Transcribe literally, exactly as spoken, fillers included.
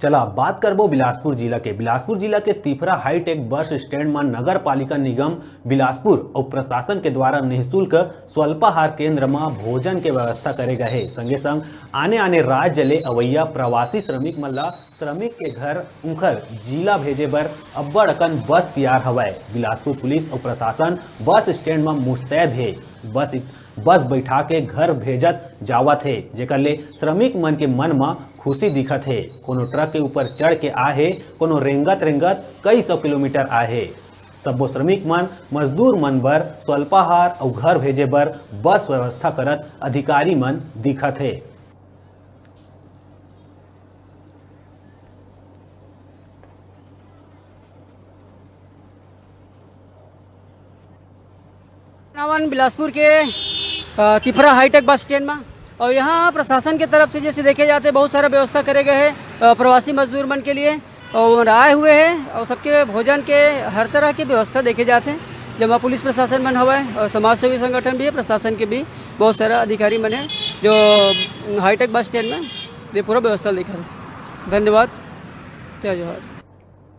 चला, अब बात करबो बिलासपुर जिला के। बिलासपुर जिला के तिफरा हाईटेक बस स्टैंड म नगर पालिका निगम बिलासपुर अउ प्रशासन के द्वारा निःशुल्क स्वल्पाहार केंद्र म भोजन के व्यवस्था करे गए हे। संगे संग आने आने राज्य ले अवैया प्रवासी श्रमिक मन ला श्रमिक के घर उंखर जिला भेजे बर अब्बड़ अकन बस तियार हवय। बिलासपुर पुलिस अउ प्रशासन बस स्टैंड म मुस्तैद हे। बस बस बैठा के घर भेजत जावत हे, जेकर ले श्रमिक मन के मन म खुशी दिखत हे। कोनो ट्रक के ऊपर चढ़ के आए हे, कोनो रेंगत रेंगत कई सौ किलोमीटर आए हे। सब्बो श्रमिक मन, मजदूर मन बर स्वल्पाहार अउ घर भेजे बर बस व्यवस्था करत अधिकारी मन दिखत हे। नावन बिलासपुर के, अ, तिफरा हाईटेक बस स्टैंड में, और यहाँ प्रशासन के तरफ से जैसे देखे जाते बहुत सारा व्यवस्था करे गए हैं, अ, प्रवासी मजदूर मन के लिए, और आए हुए हैं और सबके भोजन के हर तरह के व्यवस्था देखे जाते हैं। जमा पुलिस प्रशासन मन हवय और समाज सेवी संगठन भी है, प्रशासन के भी बहुत सारा अधिकारी मन है जो हाईटेक बस स्टैंड में ये पूरा व्यवस्था दिखा है। धन्यवाद, जय जोहार।